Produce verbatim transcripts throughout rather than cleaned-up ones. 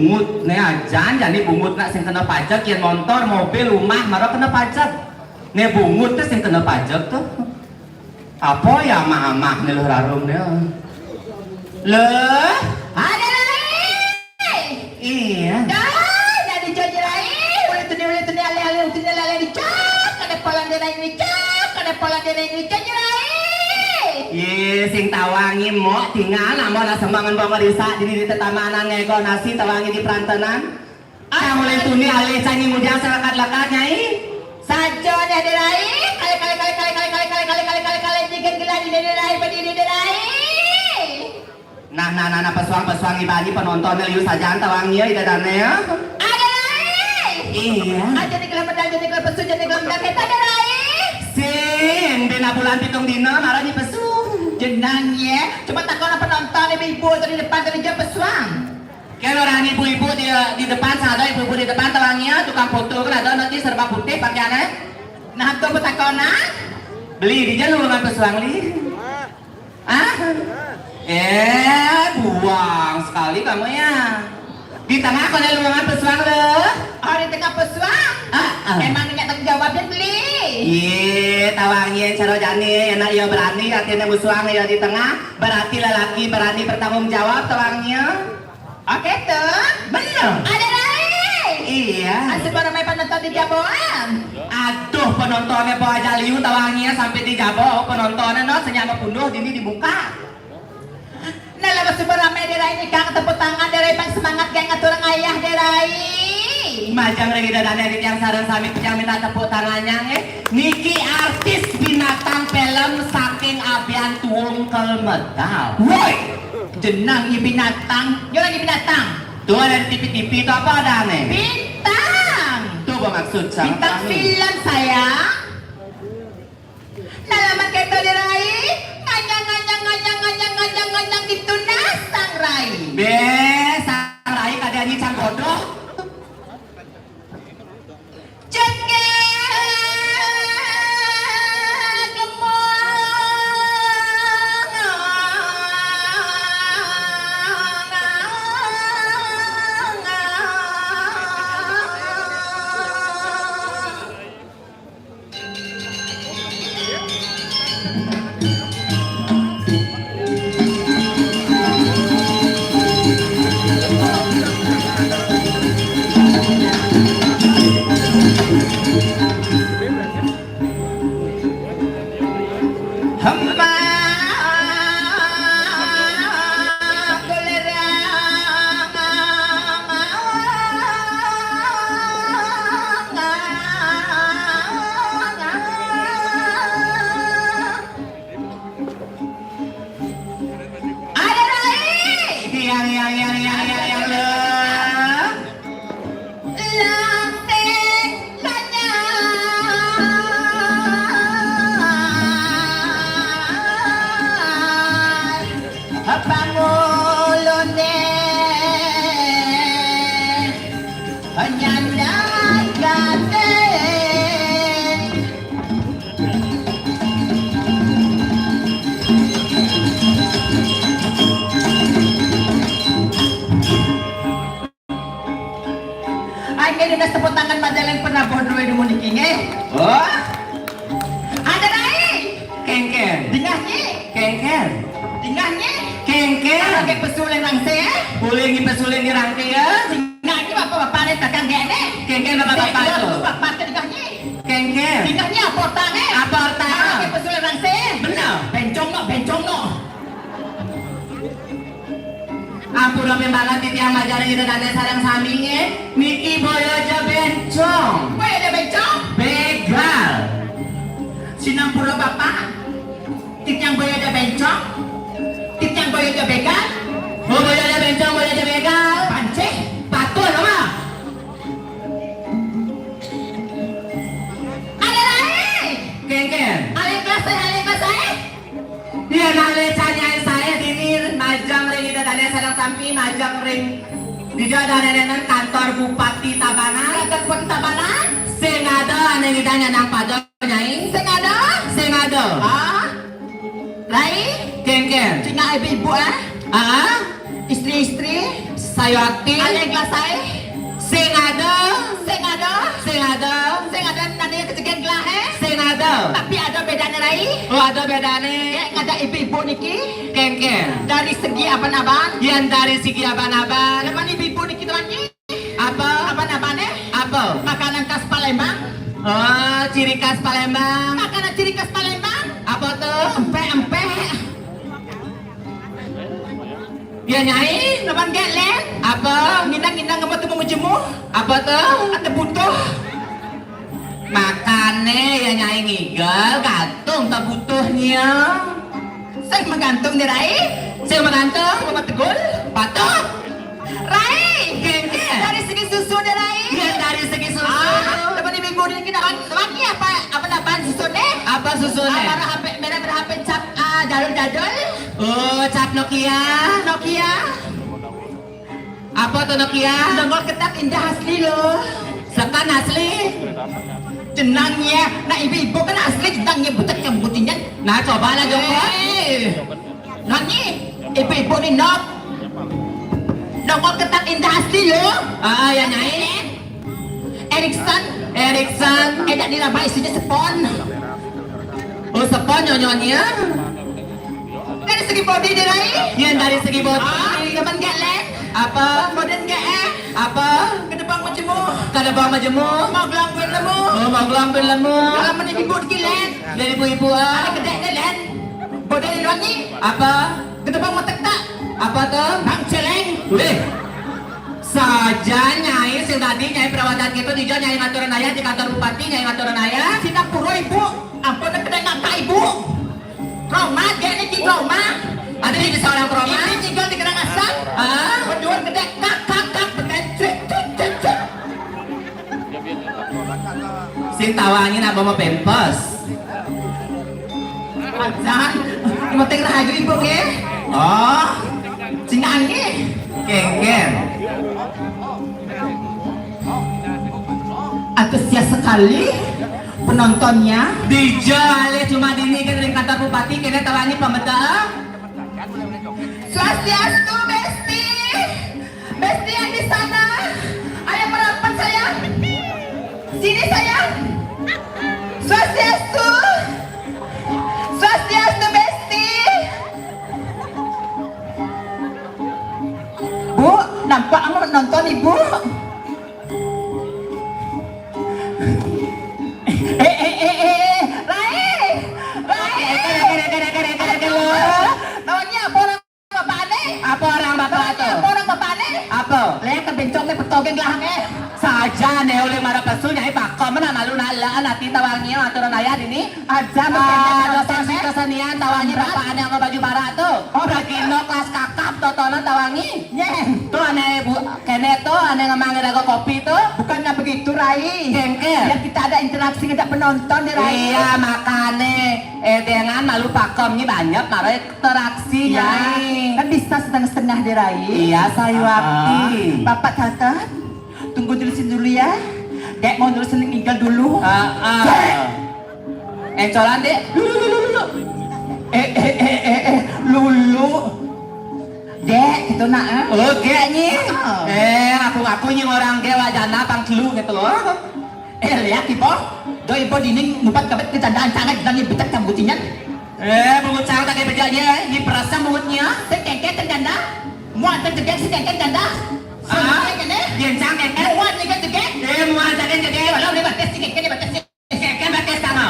Bungut, né ajan jani bungut nak sing kena pajak, yén montor, mobil, rumah, mara kena pajak. Né bungut tuh sing kena pajak tuh. Apa ya amah-amah né luh rarum né? Leh, ada Rai. Iya. Dah, dah dijak je Rai. Ulih tu ni, ulih tu ni, alih-alih tu ni, alih-alih dijak. Kada polan dia Rai dijak, kada polan dia Rai dijak je Rai. Yé, sing tawangi mok tinggal, amun lah sembangan bawang risak, jadi di tetamanan ngego nasi tawangi di perantenan. Ah, mulai tuni alih canyi mudiang selekat-lekat, Nyai. Saja nih, Ade Rai. Kali, kali, kali, kali, kali, kali, kali, kali, kali, kali, kali, tiga gelar di Ade Rai, berdiri Ade Rai. Nah, nah, nah, nah, pesuang, pesuang, ibani penonton liu saja tawangi ya, ida dane ya. Ade Rai. Iya. Aja nih gelar medal, jadi gelar pesu, jadi gelar medal, kita Ade Rai. Sin, dina bulan pitung dina, marah di pesu. Jenang ya. Coba takon penonton, ibu-ibu tadi depan tadi jawab pesuang. Kalau orang ibu-ibu di, di depan, ada ibu-ibu di depan, tawangnya tukang foto kan ada nanti serba putih pakaiannya. Nah, tuh betakonan. Beli di jalan dengan pesuang li. Ah, eh, buang sekali kamu ya. Di tengah kalau lu dengan pesuang lo. Oh, di tengah pesuang. Ah, ah. Emang nggak tanggung jawabnya beli. Iya, tawangnya cara jani, enak ya berani, artinya musuang ya di tengah. Berarti lelaki berani bertanggung jawab tawangnya. Oke tuh. Bener. Ada Rai. Iya. Asik baru main penonton di jaboan. Aduh, penontonnya po aja liu tawanginya sampai di jabo, penontonnya no senyama punduh dini dibuka. Nah, lepas super ramai Ade Rai nikah, tepuk tangan Ade Rai, pang semangat geng ngatur ayah Ade Rai. Majang ring ida dane di tiang sareng sami, tiang minta tepuk tangannya nggih. Niki artis binatang film saking Abian Tuung Kelmedal. Woi, jenang i binatang. Yo lagi binatang. Tuh ada di T V-T V itu apa ada nih? Bintang. Tuh bermaksud sama Bintang kami. Film saya. Nalaman keto Ade Rai. Nganyang, nganyang, nganyang, nganyang, nganyang, nganyang gitu nah Sang Rai. Be, Sang Rai kada nyicang bodoh. Ada Rai. Yang, yang, yang, yang, yang, yang, leh. Lasik lanyai. Pangulune nyandang gandeng. Ayo, nggih, dinas tepuk tangan majaleng penabuh duwe dumun niki, nggih. Oh. Ada Rai. Kengken. Dingah nyi. Kengken. Dingah nyi. Kengken. Oke, pesulin rangse, eh. Boleh ngi pesulin di rangke ya. Dingah nyi bapak-bapak ne takang gene. Kengken bapak-bapak itu. Bapak-bapak dingah nyi. Kengken. Dingah nyi apa tang, eh. Apa tang? Oke, pesulin rangse. Benar. Bencong no, bencong no. Ampun, ampun banget titiang majaleng ida dane sareng sami nggih. Niki boyo ja bencong. Boyo ja bencong? Begal. Sinampura Bapak. Titiang boyo ja bencong. Titiang boyo ja begal. Oh, boyo ja bencong, boyo ja begal. Pancih. Patut, Mama. Ada lain. Kengken. Alih kelas saya, alih kelas saya. Iya, nalih canyain saya dini majang ring ida dane sareng sami, majang ring dija dane nenen kantor Bupati Tabanan. Kantor Bupati Tabanan? Sing ada ane ida nang pada nyai. Sing ada? Sing ada. Ah. Rai? Kengken. Cina ibu-ibu, eh? Ah? Istri-istri? Sayuwakti. Alé gelah saé? Sing ada. Sing ada? Sing ada. Sing ada nanya kejegén gelah, eh? Sing ada. Tapi ada bédané, Rai. Oh, ada bédané. Ya, ada ibu-ibu niki. Kénkén. Dari segi aban-aban. Yén dari segi aban-aban. Demen ibu-ibu niki, Tuan Ki? Apa? Aban-abané? Apa? Makanan khas Palembang. Oh, ciri khas Palembang. Makanan ciri khas Palembang. Apa tuh? Empék-empék. Ya, Nyai. Demen gé lén? Apa? Nginang-nginang apa tuh mau jemu? Apa tuh? Ada butuh. Makané ya Nyai ngigel, gantung tak butuhnya. Sing menggantung deh, Rai. Sing menggantung? Sama tegul? Patut. Rai. Kénkén. Dari segi susu deh, Rai. Ya, dari segi susu. Ah, depan ibu-ibu ini kita, Wan. Wan, ini apa, apa nambahan susu nih? Apa susu nih? Ah, baru H P, merah ber-H P cap, ah, jadul-jadul. Oh, cap Nokia. Nokia. Apa tuh, Nokia? Nongol ketat indah asli loh. Sekan asli. Jenangnya, nah ibu-ibu kan asli jenangnya butek yang butinya. Nah, coba lah, Joko. Eh. Nonyi, ibu-ibu nih, Nok. Nongol ketat indah asli loh. Ah, ya, Nyai. Erikson. Erikson. Éda dilabai isinya spons. Oh, spons nyonyonnya. Dari segi bodi deh, Rai. Ya, dari segi bodi. Ah, demen gé lén? Apa? Modén gé, eh? Apa? Kedebang majemuk. Kedebang majemuk. Mau gelang pin lemu. Oh, mau gelang pin lemu. Kalau meni ibu-ibu lén. Dari ibu-ibu, ah. Ada gedé deh, lén. Modén ini. Apa? Kedebang metek tak? Apa tuh? Nang celéng. Wih. Saja Nyai, sing tadi Nyai perawatan gitu, dijo Nyai ngaturan ayah di kantor bupati, Nyai ngaturan ayah. Singapura, Ibu. Ampun, kedé ngata, Ibu. Trauma, dia ini trauma. Ada di seorang trauma? Ini tinggal di Karangasem. Ah? Berdua gedé, kak, kak, kak, bekencrit, crit, crit, crit. Sing tawangin apa mau pempes? Pacan, penting rahayu ibu nggih. Oh, sing nggih. Kénkén. Antusias sekali penontonnya. Dijo alih cuma dini kan ring kantor bupati, kéné tawani pembeda. Swastiastu, Besti. Besti yang di sana. Ayo merapat, sayang. Sini, sayang. Swastiastu. Swastiastu, Besti. Bu, nampak amat nonton, Ibu. Eh, eh, eh, eh, eh. Rai. Rai. Éké, éké, éké, éké, éké, éké, lo. Tawanya apa orang bapak aneh? Apa orang bapak tuh? Apa orang bapak aneh? Apa? Lé kebencong nih petogeng lah, eh. Saja né oleh mara pesu Nyai pakom, mana malu nala nanti tawangnya aturan ayah dini. Aja. Ah, dosen kesenian tawangnya bapak aneh sama baju bara tuh. Oh, lagi no kelas kakap totonan tawangi. Nyén. Tuh aneh bu, kéné tuh aneh ngemang raga kopi tuh. Bukannya begitu, Rai. Kénkén. Ya, kita ada interaksi, kita penonton deh, Rai. Iya, makané. Eh, dengan malu pakom nih banyak, mara interaksi, Nyai. Kan bisa setengah-setengah deh, Rai. Iya, sayuwakti. Bapak Tata, tunggu dulu sini dulu ya. Dek mau nurusin tinggal dulu. Ah, ah. Dek. Éncolan, Dek. Lu, lu, lu, lu, lu, lu. Eh, eh, eh, eh, eh, lulu. Dek, gitu nak, eh. Oh, Dek, Nyi. Ah. Eh, aku-aku, Nyi, orang Dek, wajana pang telu gitu loh. Eh, lihat, Ibu. Do, Ibu, dinding, ngupat kebet, kecandaan, sangat, dan, Nyi, betek, kamu, Nyi. Eh, bungut sarung tak kayak bejanya, Nyi, perasa bungutnya. Sekengkeng, kecanda. Muat, kejegek, sekengkeng, kecanda. Ah, Sekengkeng, kene. Jencang, kengkeng. Muat, Nyi, kejegek. Eh, muat, kejegek. Walau, ini batas, sekengkeng, ini batas, Kénkén pakai sama.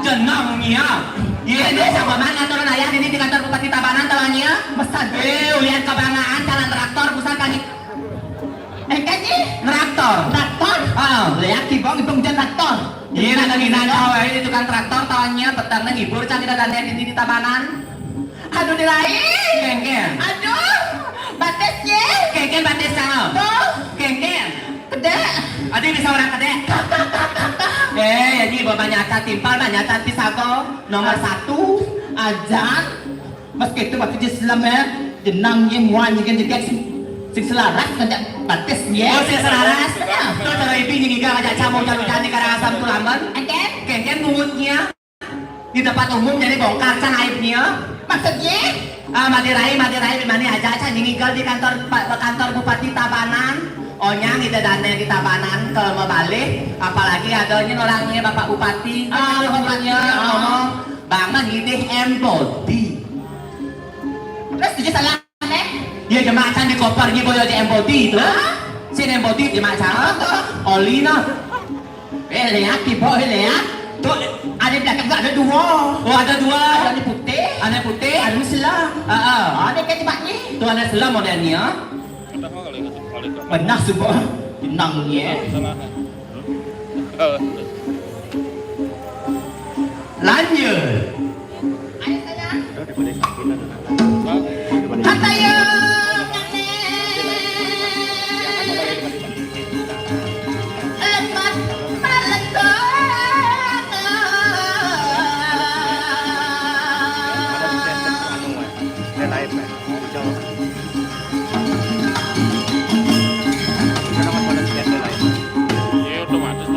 Jenengnya. Iya, dia sama mana turun ayah ini di kantor Bupati Tabanan tawanya. Pesan. Eh, ulian kebanggaan jalan traktor, busan pagi. Eh, kan, Nyi? Traktor. Traktor? Ah, lihat kibong, ibong jan traktor. Iya, nang nginang kau, eh, di tukang traktor tawanya, petangnya ngibur, cang kita dan di, di Tabanan. Aduh, Nyi Rai. Kénkén. Aduh, batisnya. Kénkén batis sama. Tuh. Kénkén. Kedé. Adi bisa orang kedé. Eh, ini bawa banyak timpal, banyak pisago. Nomor satu. Ajan. Meski itu batis Islam ya. Jenang ya, muan ya, kan, juga sing, sing selaras, ngajak batis ya. Oh, sing selaras. Ya. Tuh, kalau ibu ini ngajak camu, camu, camu, karang asam tulaman. Kénkén. Kénkén bungutnya. di tempat umum jadi bongkar, Cang, aibnya. Maksudnya? Ah, Made Rai, Made Rai, mani aja, Cang, ngigel di kantor, pa-, kantor Bupati Tabanan. Onyang ida dane di Tabanan ke mabalih, apalagi adanya orangnya Bapak Bupati. Ah, Bupati, ngomong, Bang mah ngidih embodi. Terus tujuh salah, eh? Ya, jemaah, Cang, di koper gitu, boyo aja embodi itu. Hah? Sini embodi, jemaah, Cang. Apa tuh? Oli, nah. Eh, lihat, Ibu, eh, lihat. Tuh, ada di belakang tuh ada dua. Oh, ada dua. Ada yang putih. Ada yang putih. Ada yang selam. Heeh. Ada kayak cepat ni. Tuh ada selam modelnya. Benar, Subo. Tenangnya. Lanjut. Ayo, sayang. Kata ya, Nenek. Lepas malam. Iya, otomatis.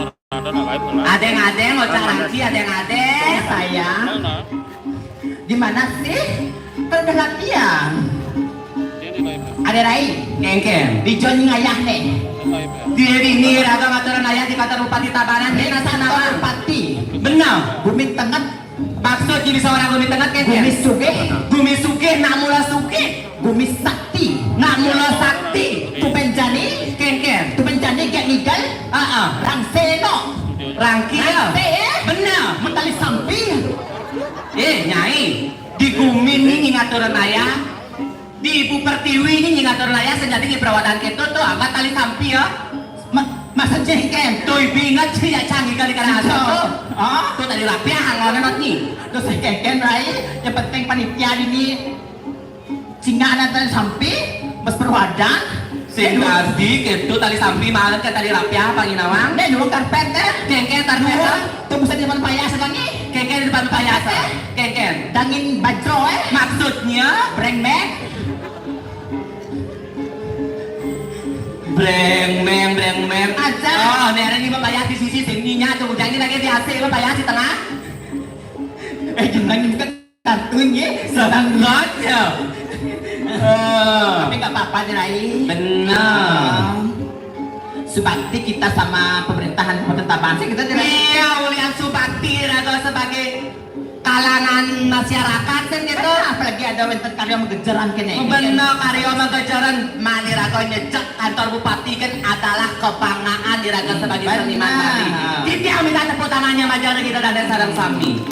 Adeng-adeng, Ocha Rangki, adeng-adeng, sayang. Di mana sih? Kan udah latihan. Ade Rai. Kengken. Di Joni ngayah nih. Dia ini raga ngaturan ayah di kantor Bupati Tabanan, dia nasa nama Bupati. Benar. Bumi Tenget. Maksudnya bisa orang Bumi Tenget, Kengken? Bumi Sugih. Bumi Sugih, nak mula sugih. Bumi Sakti. Nak mula sakti. Tuben jani. Kengken. Tuben jani gek ngigel. Heeh. Rangse no. Rangki, ya? Rangse, ya? Benar. Mentali sampi. Eh, Nyai. Di Gumin ni ngingat orang ayah. Di Ibu Pertiwi ni ngingat orang ayah sejati di perawatan kita tuh amat tali sampi, ya. Ma-, maksudnya, Ken? Tuh, ibu ingat sih, ya, canggih kali karena asal tuh. Ah? Tuh tadi rapiah, ngonenot ni. Terus, Ken, Ken, Rai, yang penting panitia ini. Singa anak tali sampi, bos perwadan. Sing tadi, gitu, tali sampi, malah ke tali rapiah, Pak Ginawang. Nih, dulu karpet, eh. Kengken, karpet, Dulu, eh. Tuh, bisa di depan payas lagi. Kengken di depan payas, eh. Kengken. Dangin bajro, eh. Maksudnya? Brengmeng. Brengmeng, brengmeng. Aja. Oh, nih ada nih, Pak Payas di sisi sininya, tuh, jangan lagi di A C, Pak Payas di tengah. Eh, gimana ini kan? Kartunya senang banget ya. Eh. Tapi nggak apa-apa nih, Rai. Benar. Subakti kita sama pemerintahan Kabupaten Tabanan sih kita tidak. Iya, ulian subakti atau sebagai kalangan masyarakat kan gitu. Benar, apalagi ada wonten karya magejeran kene. Benar, karya magejeran, mani raga nyejek kantor bupati kan adalah kebanggaan di raga sebagai seniman tadi. Benar. Titiang minta tepuk tangannya majar kita dan sareng sami.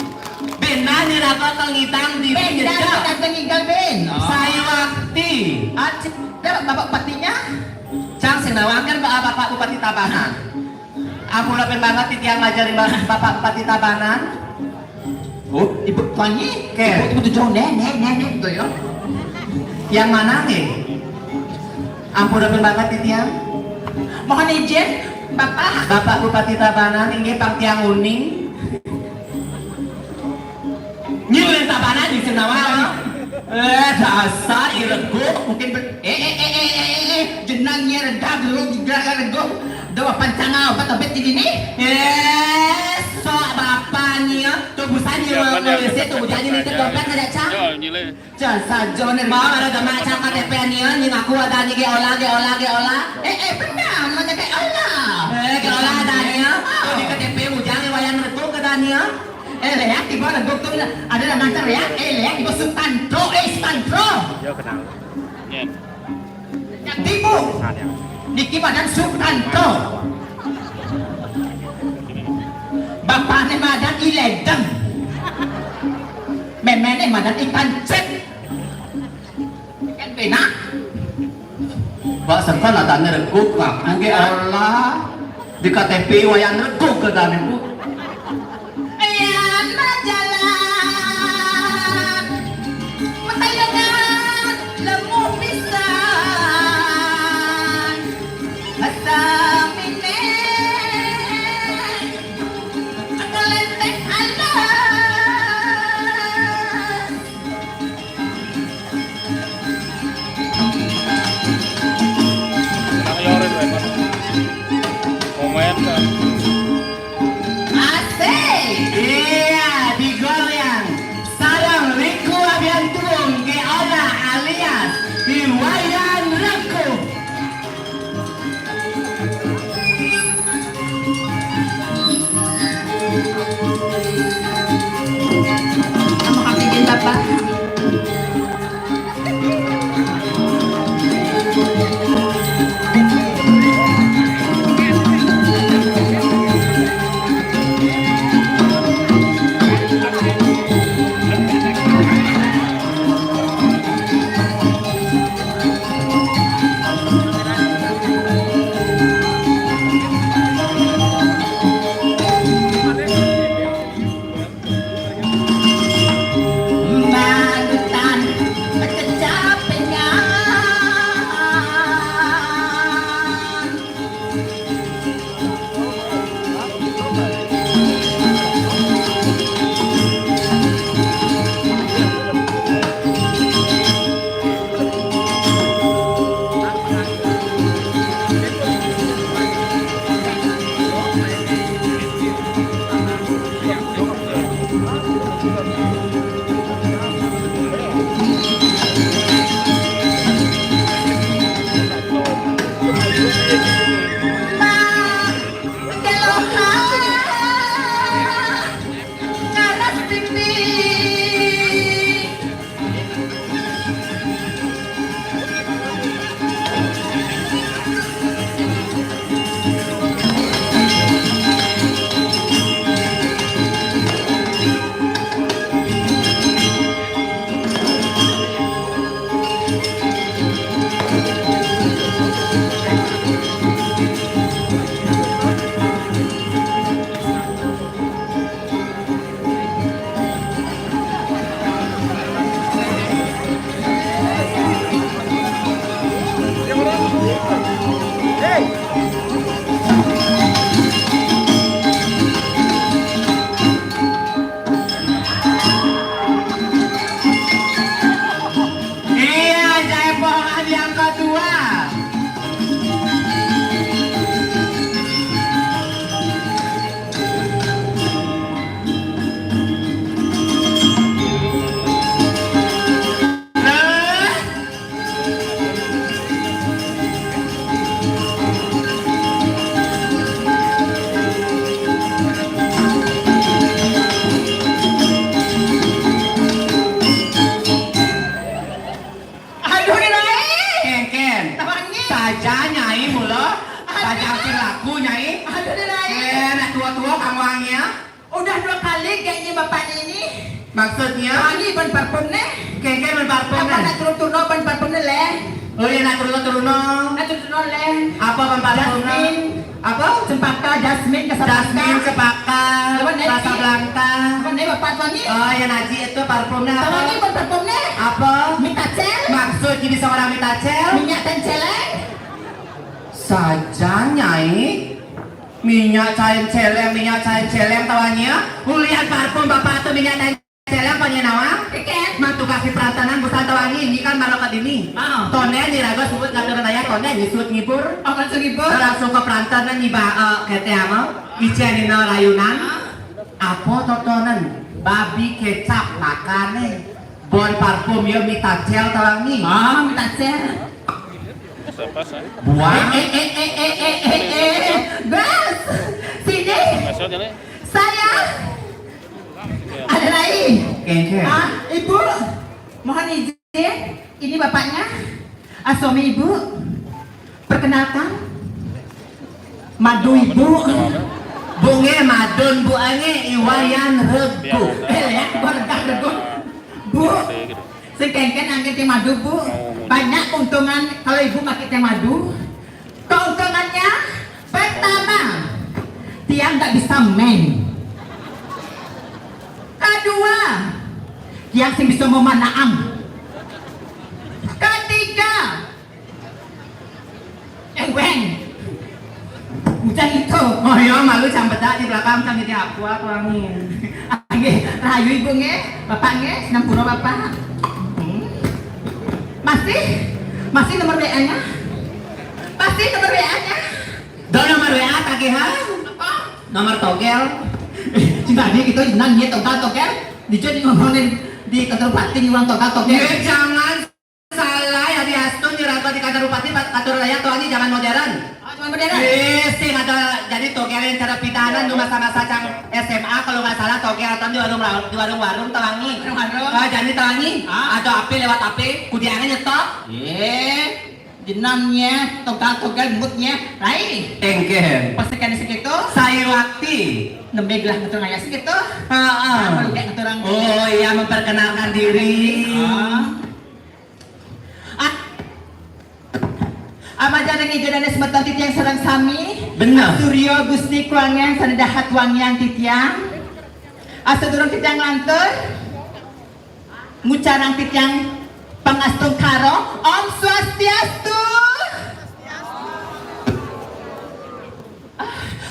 Benar, ni raga kengidang di Benar, nyejek. Kita kengidang, Ben. Saiwakti. Ah, cik, dah, Bapak Bupatinya? Cang sinawakan Bapak Bupati Tabanan. Ampun, lapen banget titiang ngajari Bapak Bupati Tabanan. Oh, Ibu Tuannya? Ke. Ibu, ibu tuh jauh, nih, nih, nih, nih, gitu ya. Yang mana nih? Ampun, lapen banget titiang. Mohon izin, Bapak. Bapak Bupati Tabanan, ini pang tiang uning. Nyurin Tabanan di Senawang. Eh, dasar ireguk. Mungkin ber-, eh, eh, eh, eh, eh, eh, eh, jenang nyereda dulu juga ireguk. Doa pancanga obat-obat di sini. Eh, sok bapak nih ya. Tuh busan nih, Siapa mau dia? Tuh jadi nih, dompet ada, Cang. Yo, nyilih. Jasa Joner. Mau ada demak, Cang, K T P nih ya. Nih aku ada nih, ge olah, ge olah, ge olah. Eh, eh, benar, mana ge olah? Eh, ge olah ada nih ya. Oh. Tuh di K T P bujang, wayan metu ke dah nih ya. Eh, lihat, tiba ada dokter, ada yang ngajar ya. Eh, lihat, tiba Sutantro, eh, Sutantro. Ya, kenal. Nyen. Tibu. Niki madan Sutantro. Bapaknya madan Iledeng. Memene madan Ikan Cek. Kan benak. Bak sengkan adanya reguk, ngaku ge Allah. Di K T P wayan reguk ke dane, Bu. Ayan majalan, matayangan lemu pisan. Asa mine, ngelenteng alas. Nang yorin, Wen. Komen, kan. Asik. Iya, digor ya, Aduh, Dek Rai. Eh, nak tua-tua kamu angin. Udah dua kali kayaknya bapak ini. Maksudnya? Wangi ban parfum nih. Kengken ban parfum. Apa nih? Nak turun-turun ban parfum nih, Leh? Oh iya, nak turun-turun. Nak turun-turun, Leh. Apa ban parfum nih? Jasmine. Apa? Cempaka, jasmine, Casablanca. Jasmine, cempaka, Casablanca. Apa nih, bapak wangi? Oh, yang aji itu parfumnya apa? Wangi ban parfum nih. Apa? Mitacel. Maksudnya bisa orang mitacel? Minyak tenceleng. Saja, Nyai. Minyak cain celeng, minyak cain celeng tawanya. Ulian parfum bapak tuh minyak cain celeng tawanya nawa. Keket. Mang tugas di perantanan busan tawangi ini kan marokat ini. Ah. Tonden di raga suut ngatur daya tonden di suut ngibur. Oh, kan ngibur. Langsung ke perantanan nih ba eh, kete ama. Ijen dina rayunan. Ah. Apa totonan? Babi kecap makane. Bon parfum ya mitacel tawangi. Ah, mitacel. Buang. Eh, eh, eh, eh, eh, eh, eh, eh. Bas, sini. Saya ada lagi. Kengken. Ah, Ibu, mohon izin. Ini bapaknya. Ah, suami Ibu. Perkenalkan. Madu Ibu. Bunge madun bu ange iwayan regu. Eh, ya, gua regu. Bu. Sekengken angin teh madu, Bu. Banyak keuntungan kalau Ibu pakai teh madu. Keuntungannya, pertama, tiang nggak bisa men. Kedua, tiang sih bisa memanaam. Ketiga, eh, Wen. Hujan itu. Oh iya, malu campedak di belakang kan jadi aku aku angin. Oke, rahayu Ibu nge, Bapak nge, senang pura Bapak. Hmm. Masih? Masih nomor W A-nya? Masih nomor W A-nya? Do nomor W A tagihan? Apa? Nomor togel. Cinta dia gitu, nang dia togel togel. Dijadi ngomongin di kantor bupati uang togel togel. Ya, jangan salah ya, diastun di rapat di kantor bupati, kantor raya tuh ini jangan modern. Oh, cuma modern. Eh, sih ada jadi togel yang cara pidanan dulu masa-masa cang S M A kalau nggak salah togel atau di warung di warung-warung tawangi. Warung-warung. Ah, jadi tawangi. Ah. Ada api lewat api, kudiangan nyetok. Eh, jenamnya, togel-togel mutnya, rai. Engken. Pas sekian segitu. Saya wakti. Nembe gelah ngetur ngaya segitu. Heeh. Apa lu kayak ngetur orang? Oh iya, memperkenalkan diri. Ah. Ah. Amaja nang ijo dane semeton titiang sareng sami. Bener. Suryo Gusti Kuangian sané dahat wangian titiang. Asadurung titiang nglantur, ngucarang titiang pangastungkara, Om Swastiastu.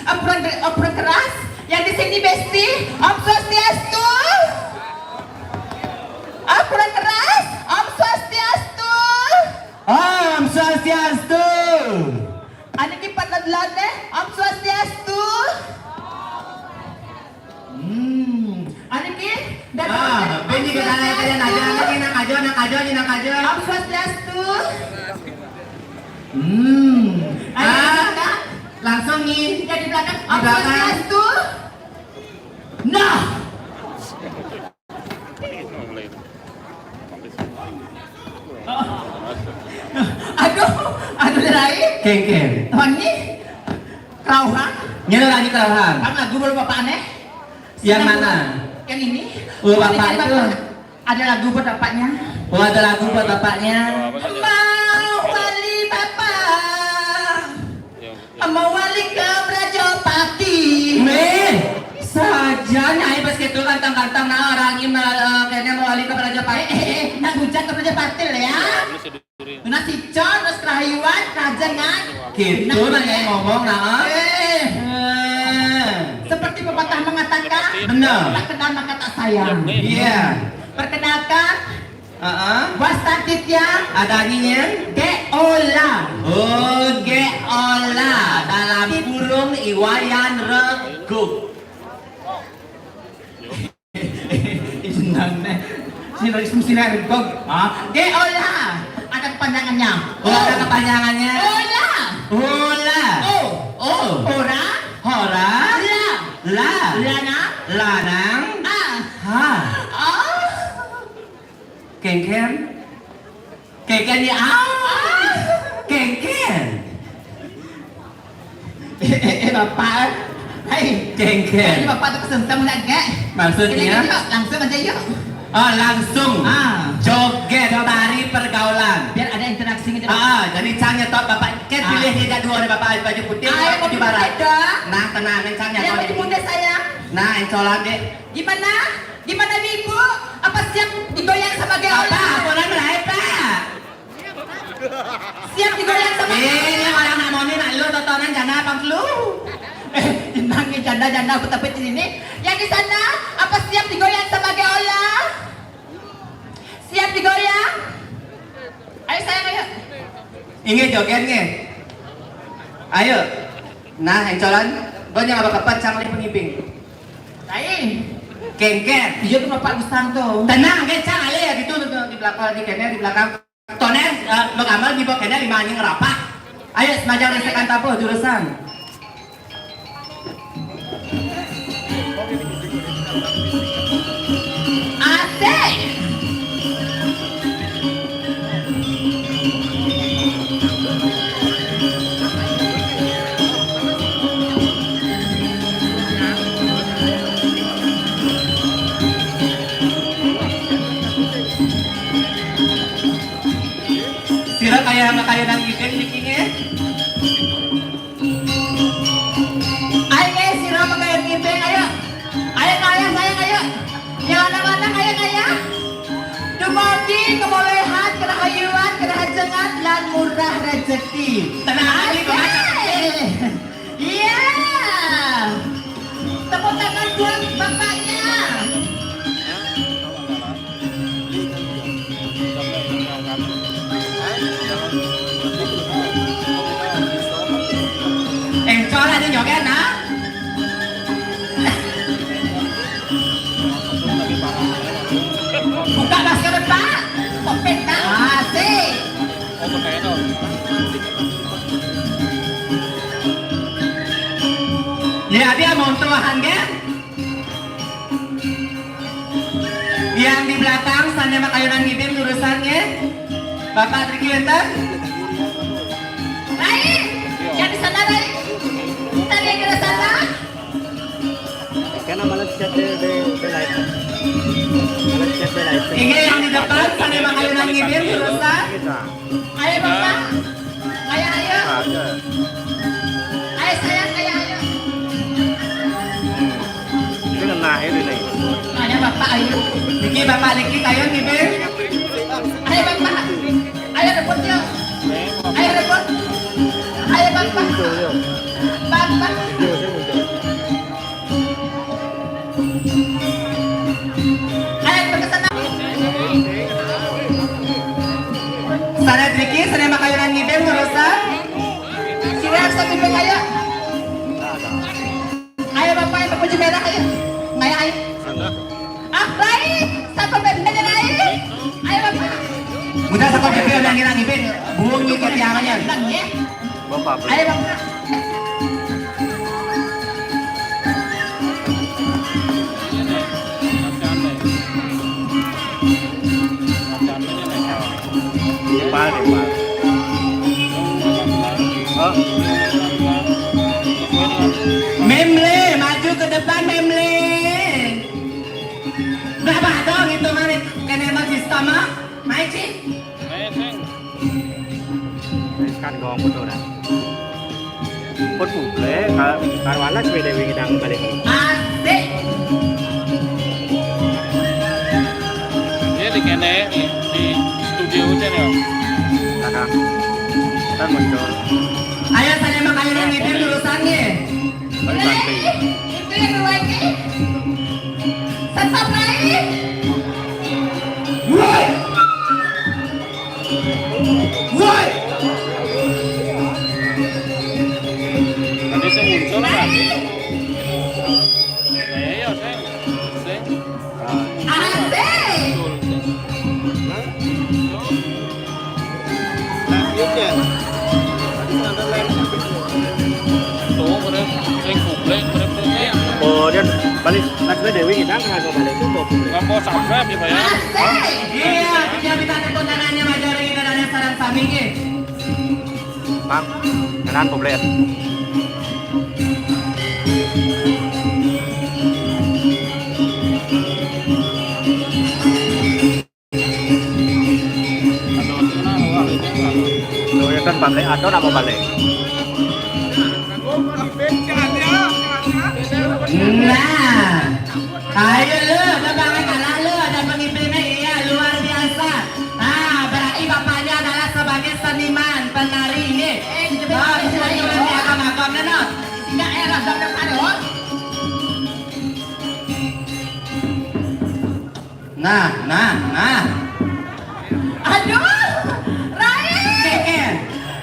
Ah, kurang, kurang keras. Yang di sini, Besti. Om Swastiastu. Ah, kurang keras. Om Swastiastu. Om Swastiastu. Anu ki pelan-pelan deh. Om Swastiastu. Hmm. Anu ki. Ah, ini kita naik aja, naik aja, naik aja, naik aja, naik aja. Om Swastiastu. Hmm. Ayo, ah, kita langsung nih. Kita di belakang. Di belakang. Swastiastu. Nah. Aduh, aduh, lain. Kengkeng. Wangi. Kerauhan. Nyala lagi kerauhan. Kan lagu baru bapak aneh. Yang mana? Yang ini. Oh, bapak itu. Ada lagu buat bapaknya. Oh, ada lagu buat bapaknya. Mau wali bapak. Mau wali ke Prajapati. Nih, saja nyai pas gitu ganteng-ganteng nah orang ini eh, kayaknya mau wali ke Prajapati. Eh, eh, eh, nak hujat ke Prajapati lah ya. Nah, si Con, terus kerahayuan, kerajaan. Gitu nah nyai ngomong nah. Eh. Eh. Seperti pepatah mengatakan, benar. Tak kenal maka tak sayang. Iya. Perkenalkan, heeh. Wastan titiang. Ada anyinya? Geola. Oh, Geola. Dalam kurung Iwayan Rego. Senang nih. Sinar sinar Rego. Ah, Geola. Ada kepanjangannya. Oh, ada kepanjangannya. Ola. Ola. Oh. Oh. Ora. Ora. La. La. Lanang. Lanang. Ah. Ha. Oh. Kengkeng. Kengkeng ya. Ah. Kengkeng. Eh, Bapak. Hai. Cengker. Ini Bapak tuh kesengsem nggak, nggak? Maksudnya? Ini yuk, langsung aja yuk. Oh, langsung. Ah. Joget, tari pergaulan. Biar ada interaksi gitu. Ah, jadi cang nyetop Bapak. Kan pilih tiga dua ada Bapak baju putih, Bapak baju barat. Nah, tenang, cang nyetop. Yang baju putih saya. Nah, encolan deh. Gimana? Gimana nih, Bu? Apa siap digoyang sama Geola? Apa? Apa namanya, Pak? Siap digoyang sama Geola? Ini orang nak moni nak lu tontonan jana abang lu. Eh, tenang ya, janda-janda aku tapi di sini. Yang di sana, apa siap digoyang sama Geola? Siap digoyang? Ayo sayang, ayo. Ingat joget nggih. Ayo. Nah, encolan. Gue nyang apa kepat sang lih pengibing. Lain. Kengker. Iya tuh Bapak Gusang tuh. Tenang, kencang aja ya gitu tuh, tuh, di belakang, di kene, di belakang. Tonen, eh, lo kamar di bawah kene lima anjing ngerapak. Ayo, semajang resekan tabuh jurusan. Asik. Sira kaya makayunan gideng niki nggih. Ayo nggih, sira makayun gideng, ayo. Ayo kaya sayang, ayo. Ya lanang-lanang, ayo kaya. Dumugi kemuliaan, kerahayuan, kerahajengan, lan murah rezeki. Tenang, Adi, Bapak. Asik. Iya. Tepuk tangan buat bapaknya. Encol aja joget, nah. Buka masker, Pak. Covid, Pak. Asik. Ya, dia mau tuahan, kan? Yang di belakang, sane makayunan ngibing lurusan, nggih. Bapak Triki enten? Rai, yang di sana, Rai. Kita lihat di sana. Kena malah chat de, de, de live. Malah chat de live. Ini yang di depan, sane makayunan ngibing lurusan. Ayo, Bapak. Ayo, ayo. Ayo, sayang, ayo, ayo. Ini ngenah ini nih. Ayo, Bapak, ayo. Niki, Bapak, niki, ayo, niki. Ayo, Bapak. Ayo, rebut, yuk. Ayo, rebut. Ayo, Bapak. Bapak. Ayo, berkesan. Sare Triki, sare makayunan ngibing, lurusan. Sira satu ayo. Ayo, Bapak, yang baju merah, ayo. Ayo, ayo. Ah, baik. Satu bed aja, ayo. Ayo, Bapak. Udah, satu bed yang ngibing. Buang ngibing yang aja. Tenang, ya. Bapak, ayo, Bapak. Ipal, ipal. Oh. Memle, maju ke depan, Memle. Berapa dong hitungan kena magista mah? Main sih. Kan gong betul dah. Pun buble, ka-, karo anak beda wingi nang balik. Asik. Dia di kene, di, di studio aja ya. Kakak, kan muncul. Ayo, saya mah kayaknya mikir jurusannya. Balik nanti. Itu yang dua ini. Tetap naik. Woi. Woi. Tadi saya muncul tadi. Iya, saya. Saya. Asik. Nah, iya, Jen. Tadi kan ada lem. Tuh, keren. Sing goblok, keren tuh. Oh, dia balik. Lagi Dewi ngidang, kan, balik itu kok. Nggak mau subscribe ya, Pak, ya? Asik. Iya, punya minta tepuk tangannya, Mas Jari, kita ada saran sami, nggih. Bang, ngenan goblok. Lo ya kan balik, ada nama balik. Nah, ayo lo, ada banget kalah lo, ada pemimpinnya, iya, luar biasa. Nah, berarti bapaknya adalah sebagai seniman, penari, nih. Nah, sesuai dengan agama-agama, no. Sehingga era zaman ada, oh. Nah, nah, nah. Aduh, Rai. Keker.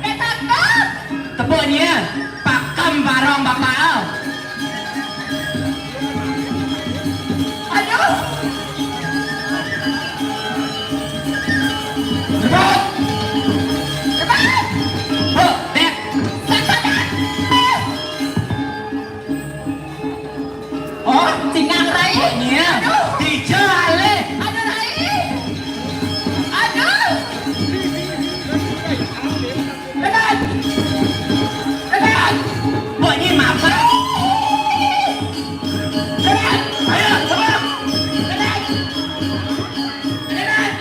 Ketatep. Tepuknya, pakem barong bapak. Aduh. Tepuk. Tepuk. Tepuk, dek. Tepuk, dek. Oh, cingang Rai. Iya. Aduh. Dijale. Aduh, Rai. Aduh. Dekat. Dekat. Bunyi mapa? Dekat. Ayo, coba. Dekat. Dekat.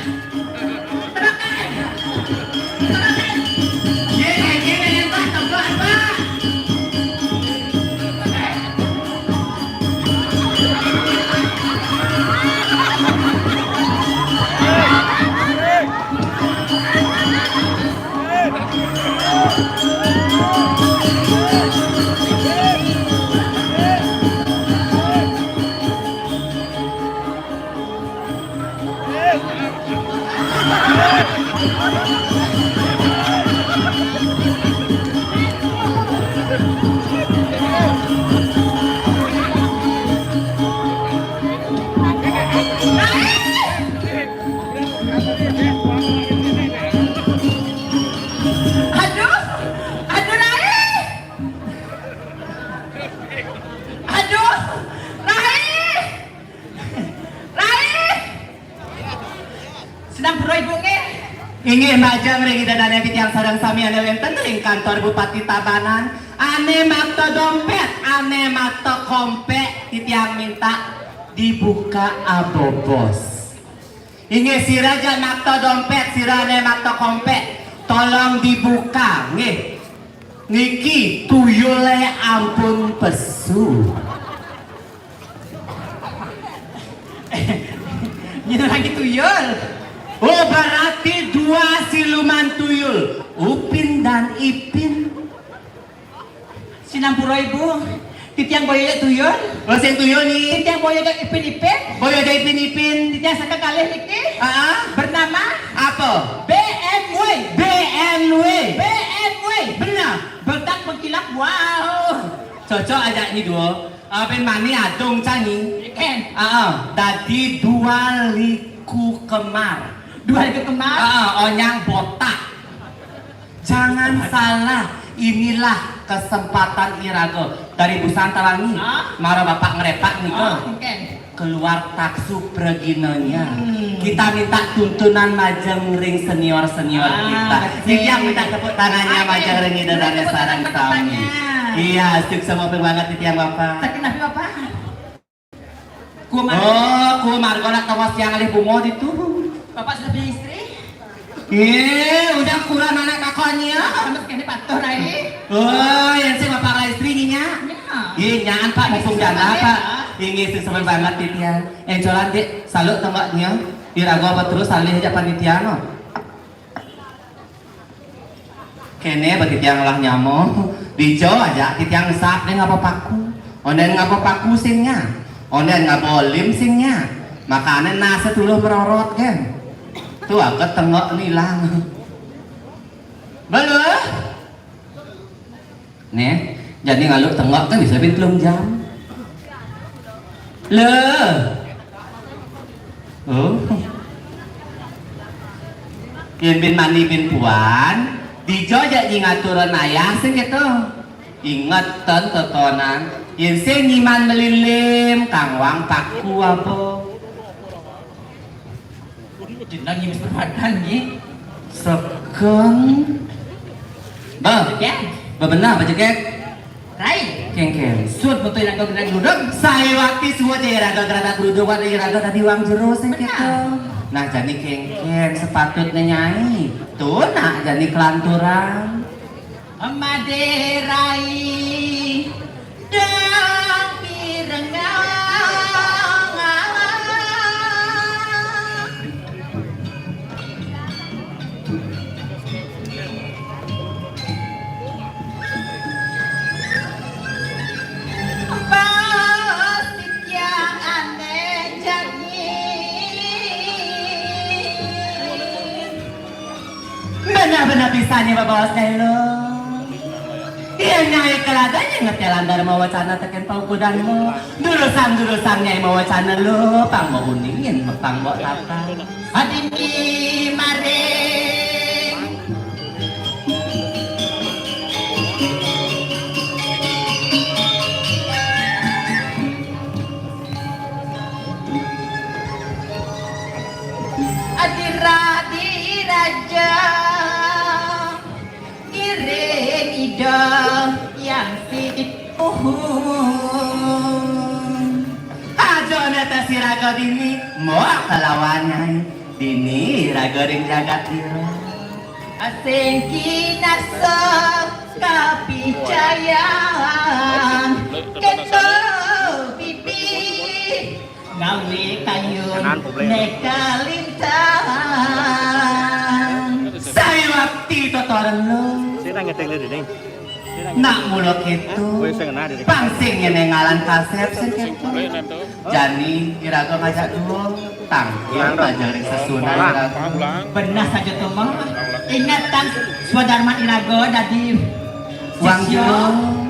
Aduh, aduh, Rai. Aduh, Rai. Rai. Sedang perlu ibu nggih. Inggih majeng ring Ida Dane titiang sareng sami ane wenten ring kantor Bupati Tabanan. Ane makta dompet, ane makta kompek, titiang minta dibuka abobos. Inggih sira ja makta dompet, sira ane makta kompek, tolong dibuka, nggih. Niki tuyule ampun pesu. Nyinarang tuyul. Oh, berarti dua siluman tuyul, Upin dan Ipin. Sinampura ibu, titiang boya tuyul. Oh, sing tuyul nih. Titiang boya Ipin-Ipin. Boya Ipin-Ipin. Titiang saka kalih niki. Ah. Bernama apa? B M W. B M W. B M W. Benar. Bertak mengkilap, wow. Cocok aja nih dua. Apa mani adung cani? Ken. Ah, dadi dua liku kemar. Dua liku kemar? Ah, onyang botak. Jangan salah, inilah kesempatan iraga dari Busan Talangi. Ah? Mara bapak ngerepak nih. Ah, ken. Keluar taksu preginanya. Hmm. Kita minta tuntunan majeng ring senior-senior ah, kita. Betul. Sing minta tepuk tangannya ayo, majeng ring Ida Dane sareng sami. Iya, sukses banget titiang Bapak. Saking napi Bapak? Kumar. Oh, kumarga nak tawas tiang alih bunga ditu. Bapak sudah punya istri? Eh, udah kurang anak kakonnya. Sama sekali patuh, Rai. Oh, yang saya Bapak Rai istri nya. Ya. Iya, jangan Pak, mumpung janda, Pak. Ini sesuai banget, Dit, ya. Encolan, Dik, salut tembaknya. Iraga apa terus salih aja panitia, no. Kene bagi tiang lah nyamo, dijo aja titiang sap deh ngapa paku. Onden ngapa paku singnya. Onden ngapa olim singnya. Makane nase tuluh merorot kan. Tuh aku tengok nilang. Beluh. Nih, jadi ngaluk tengok kan bisa bin telung jam. Le. Oh. Yen bin mani bin puan, dijo jak nyi ngaturan ayah sing gitu. Inget ten totonan, yen sing nyiman melilim, kang wang paku apa. Jenang nyi wis perpadan nyi. Seken. Bah. Ya. Bebenah bajegek. Rai. Kéngkén, suud mutu iraga geratak grudug. Saé wakti suud ja iraga geratak grudug, wan iraga tadi wang jero sing kéto. Nah, jani kéngkén sepatutné Nyai. Tuh, nak jani kelanturan. Madé rai dang pirengang. Baos titiang ané jani. Beneh-beneh pisan Nyai babaos Nyai Luh. Yén Nyai kelada Nyai ngetélan dharma wacana tekén paukudan Luh. Durusang-durusang Nyai mawacana Luh, pang mauningin, pang mbok tata. Adini maring. Adira diraja ngiring Ida Hyang Sipuhun. Aja nétés iraga dini, mbok kalawan Nyai. Dini iraga ring jagat ira. Asing kinasa kapicayan, kéto bibi ngawé kayun né kalintang. Saé wakti totoren Luh. Nak mula kéto, pang sing ngenéngalan kasép sing kéto. Jani iraga ngajak duwung, tangkil majeng ring sesuunan iraga. Beneh saja to, Mah. Inget tan swadarman iraga dadi wang sisya. Jero.